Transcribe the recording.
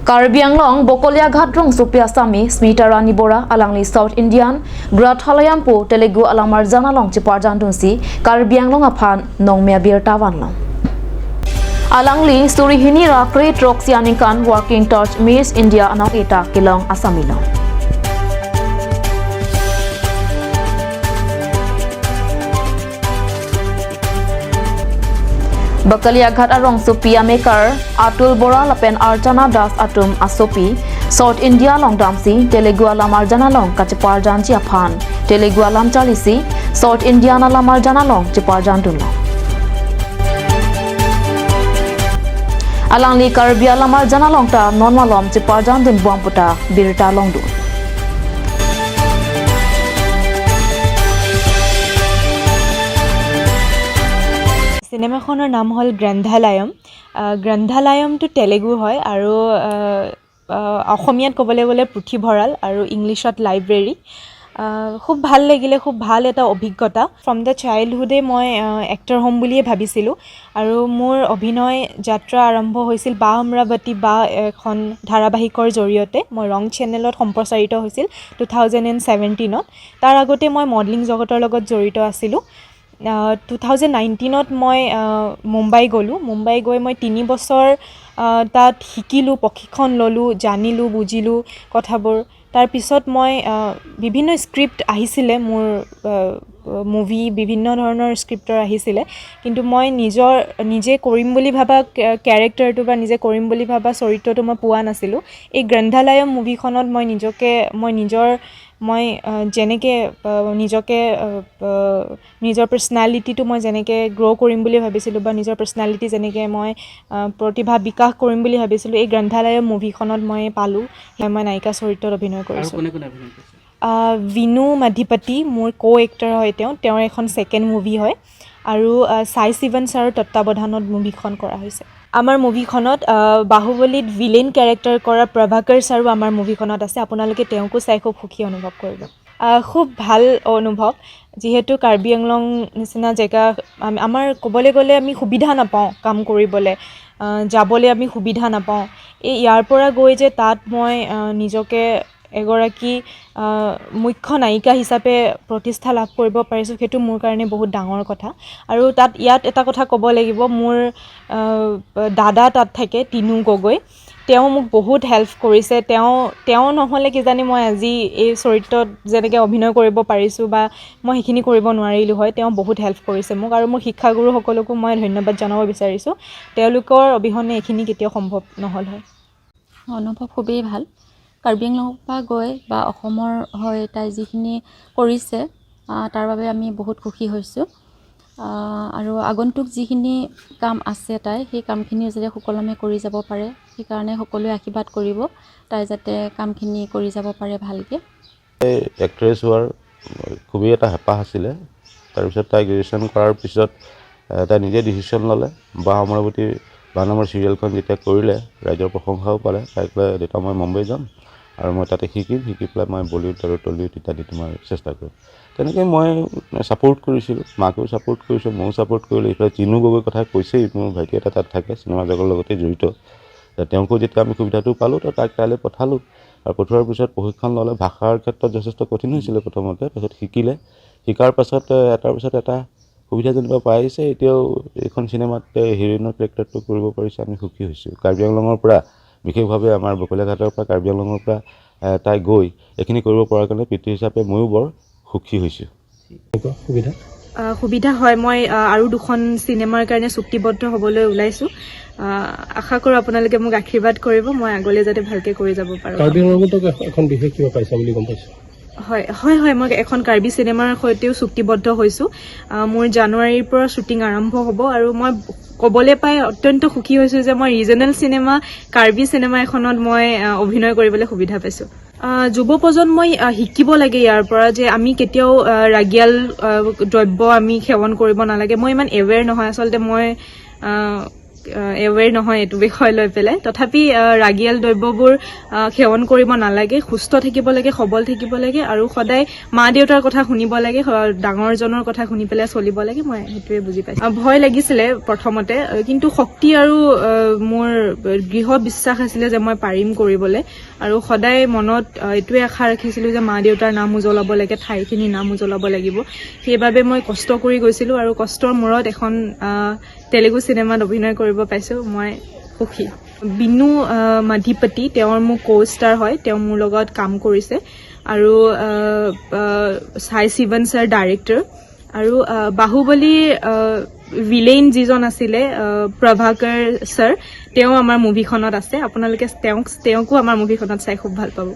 Karbi Anglong Bokolia Ghatrong Supia Sami Smita Rani Bora alangli South Indian Grathalayampu Telugu alamar janalong chiparjan dunsi Karbi Anglong aphan nongmia bir tawanlong. Alangli Surihini Rakre Troxianikan Working Torch Miss India anong eta kilong Asamilong. Bakaliaghat arong Supia Maker Atul Bora lapen Archana Das Atum Asopi South India long damsi Telugu alam Arjana long kachipar janji aphan Telugu alam chalisi South India alam Arjana long chipar jandun long Alangli Karbi alam Arjana long ta nonmalom chipar jandun buangputa birta long dun. চিনেমাখনৰ নাম হ'ল গ্ৰন্থালয়ম। গ্ৰন্থালয়মটো তেলেগু হয় আৰু অসমীয়াত ক'বলৈ গ'লে পুথিভঁৰাল আৰু ইংলিছত লাইব্ৰেৰী। খুব ভাল লাগিলে, খুব ভাল এটা অভিজ্ঞতা। ফ্ৰম the চাইল্ডহুডে মই এক্টৰ হ'ম বুলিয়ে ভাবিছিলোঁ আৰু মোৰ অভিনয় যাত্ৰা আৰম্ভ হৈছিল বা অমৰাৱতী বা এখন ধাৰাবাহিকৰ জৰিয়তে। মই ৰং চেনেলত সম্প্ৰচাৰিত হৈছিল 2017ত। তাৰ আগতে মই মডেলিং জগতৰ লগত জড়িত আছিলোঁ। 2019ত মই মুম্বাই গ'লোঁ। মুম্বাই গৈ মই 3 বছৰ তাত শিকিলোঁ, প্ৰশিক্ষণ ল'লোঁ, জানিলোঁ, বুজিলোঁ কথাবোৰ। তাৰপিছত মই বিভিন্ন স্ক্ৰিপ্ট আহিছিলে মোৰ, মুভি বিভিন্ন ধৰণৰ স্ক্ৰিপ্টৰ আহিছিলে, কিন্তু মই নিজে কৰিম বুলি ভাবা কেৰেক্টাৰটো বা নিজে কৰিম বুলি ভাবা চৰিত্ৰটো মই পোৱা নাছিলোঁ। এই গ্ৰন্থালয়ম মুভিখনত মই নিজকে মই নিজৰ মই যেনেকৈ নিজকে নিজৰ পাৰ্চনেলিটিটো মই যেনেকৈ গ্ৰ' কৰিম বুলি ভাবিছিলোঁ বা নিজৰ পাৰ্চনেলিটি যেনেকৈ মই প্ৰতিভা বিকাশ কৰিম বুলি ভাবিছিলোঁ, এই গ্ৰন্থালয়ম মুভিখনত মই পালোঁ। মই নায়িকা চৰিত্ৰত অভিনয় কৰিছোঁ। বিনু মাধিপতি মোৰ কো এক্টৰ হয়, তেওঁৰ এখন ছেকেণ্ড মুভি হয় আৰু সাই শিৱন ছাৰৰ তত্বাৱধানত মুভিখন কৰা হৈছে। আমাৰ মুভিখনত বাহুবলীত ভিলেইন কেৰেক্টাৰ কৰা প্ৰভাকৰ ছাৰো আমাৰ মুভিখনত আছে। আপোনালোকে তেওঁকো চাই খুব সুখী অনুভৱ কৰিব। খুব ভাল অনুভৱ, যিহেতু কাৰ্বি আংলং নিচিনা জেগা আমাৰ ক'বলৈ গ'লে আমি সুবিধা নাপাওঁ কাম কৰিবলৈ, যাবলৈ আমি সুবিধা নাপাওঁ। এই ইয়াৰ পৰা গৈ যে তাত মই নিজকে এগৰাকী মুখ্য নায়িকা হিচাপে প্ৰতিষ্ঠা লাভ কৰিব পাৰিছোঁ, সেইটো মোৰ কাৰণে বহুত ডাঙৰ কথা। আৰু তাত ইয়াত এটা কথা ক'ব লাগিব, মোৰ দাদা তাত থাকে, টিনু গগৈ, তেওঁ মোক বহুত হেল্প কৰিছে। তেওঁ নহ'লে কিজানি মই আজি এই চৰিত্ৰত যেনেকৈ অভিনয় কৰিব পাৰিছোঁ বা মই সেইখিনি কৰিব নোৱাৰিলোঁ হয়। তেওঁ বহুত হেল্প কৰিছে মোক আৰু মোৰ শিক্ষাগুৰুসকলকো মই ধন্যবাদ জনাব বিচাৰিছোঁ। তেওঁলোকৰ অবিহনে এইখিনি কেতিয়াও সম্ভৱ নহ'ল হয়। অনুভৱ খুবেই ভাল। কাৰ্বি আংলঙৰ পৰা গৈ বা অসমৰ হৈ তাই যিখিনি কৰিছে তাৰ বাবে আমি বহুত সুখী হৈছোঁ। আৰু আগন্তুক যিখিনি কাম আছে তাই, সেই কামখিনিও যাতে সুকলমে কৰি যাব পাৰে, সেইকাৰণে সকলোৱে আশীৰ্বাদ কৰিব তাই যাতে কামখিনি কৰি যাব পাৰে ভালকৈ। এক্ট্ৰেছ হোৱাৰ খুবেই এটা হেঁপাহ আছিলে। তাৰপিছত তাই গ্ৰেজুৱেশ্যন কৰাৰ পিছত তাই নিজে ডিচিশ্যন ল'লে। বা অমৰাৱতী বা নামৰ চিৰিয়েলখন যেতিয়া কৰিলে, ৰাইজৰ প্ৰশংসাও পালে। তাই ক'লে, দেউতা মই মুম্বাই যাম আৰু মই তাতে শিকিম, শিকি পেলাই মই বলিউড আৰু টলিউড ইত্যাদিত মই চেষ্টা কৰিম। তেনেকৈ মই ছাপোৰ্ট কৰিছিলোঁ, মাকেও ছাপোৰ্ট কৰিছোঁ, ময়ো ছাপোৰ্ট কৰিলোঁ। ইফালে চিনু গগৈৰ কথা কৈছেই, মোৰ ভাইটি এটা তাত থাকে, চিনেমা জগতৰ লগতে জড়িত। তেওঁকো যেতিয়া আমি সুবিধাটো পালোঁ, তো তাক তালৈ পঠালোঁ আৰু পঠোৱাৰ পিছত প্ৰশিক্ষণ ল'লে। ভাষাৰ ক্ষেত্ৰত যথেষ্ট কঠিন হৈছিলে প্ৰথমতে, তাৰপিছত শিকিলে। শিকাৰ পাছত এটাৰ পিছত এটা সুবিধা যেনিবা পাই আহিছে। এতিয়াও এইখন চিনেমাত হিৰইনৰ কেৰেক্টাৰটো কৰিব পাৰিছে, আমি সুখী হৈছোঁ। কাৰ্বি আংলঙৰ পৰা বিশেষভাৱে আমাৰ বকলীয়াঘাটৰ পৰা কাৰ্বি আংলঙৰ পৰা তাই গৈ এইখিনি কৰিব পৰাৰ কাৰণে পিতৃ হিচাপে ময়ো বৰ সুখী হৈছোঁ। সুবিধা সুবিধা হয়। মই আৰু 2খন চিনেমাৰ কাৰণে চুক্তিবদ্ধ হ'বলৈ ওলাইছোঁ। আশা কৰোঁ আপোনালোকে মোক আশীৰ্বাদ কৰিব, মই আগলৈ যাতে ভালকৈ কৰি যাব পাৰোঁ। কাৰ্বি আংলঙতো এখন বিশেষ কিবা পাইছা বুলি গম পাইছোঁ। হয় হয় হয়, মই এখন কাৰ্বি চিনেমাৰ সৈতেও চুক্তিবদ্ধ হৈছোঁ। মোৰ জানুৱাৰীৰ পৰা শ্বুটিং আৰম্ভ হ'ব আৰু মই ক'বলৈ পাই অত্যন্ত সুখী হৈছোঁ যে মই ৰিজনেল চিনেমা, কাৰ্বি চিনেমা এখনত মই অভিনয় কৰিবলৈ সুবিধা পাইছোঁ। যুৱ প্ৰজন্মই শিকিব লাগে ইয়াৰ পৰা যে আমি কেতিয়াও ৰাগিয়াল দ্ৰব্য আমি সেৱন কৰিব নালাগে। মই ইমান এৱেৰ নহয়, আচলতে মই এৱেৰ নহয় এইটো বিষয় লৈ পেলাই। তথাপি ৰাগিয়াল দ্ৰব্যবোৰ সেৱন কৰিব নালাগে, সুস্থ থাকিব লাগে, সবল থাকিব লাগে আৰু সদায় মা দেউতাৰ কথা শুনিব লাগে, ডাঙৰজনৰ কথা শুনি পেলাই চলিব লাগে। মই সেইটোৱে বুজি পাইছোঁ। ভয় লাগিছিলে প্ৰথমতে, কিন্তু শক্তি আৰু মোৰ দৃঢ় বিশ্বাস আছিলে যে মই পাৰিম কৰিবলৈ আৰু সদায় মনত এইটোৱে আশা ৰাখিছিলোঁ যে মা দেউতাৰ নাম উজ্বলাব লাগে, ঠাইখিনিৰ নাম উজ্বলাব লাগিব। সেইবাবে মই কষ্ট কৰি গৈছিলোঁ আৰু কষ্টৰ মূৰত এখন তেলেগু চিনেমাত অভিনয় কৰিব পাইছোঁ, মই সুখী। বিনু মাধিপতি, তেওঁৰ মোৰ কো ষ্টাৰ হয়, তেওঁ মোৰ লগত কাম কৰিছে আৰু সাই শিৱন ছাৰ ডাইৰেক্টৰ আৰু বাহুবলীৰ ভিলেইন যিজন আছিলে প্ৰভাকৰ ছাৰ, তেওঁ আমাৰ মুভিখনত আছে। আপোনালোকে তেওঁকো আমাৰ মুভিখনত চাই খুব ভাল পাব।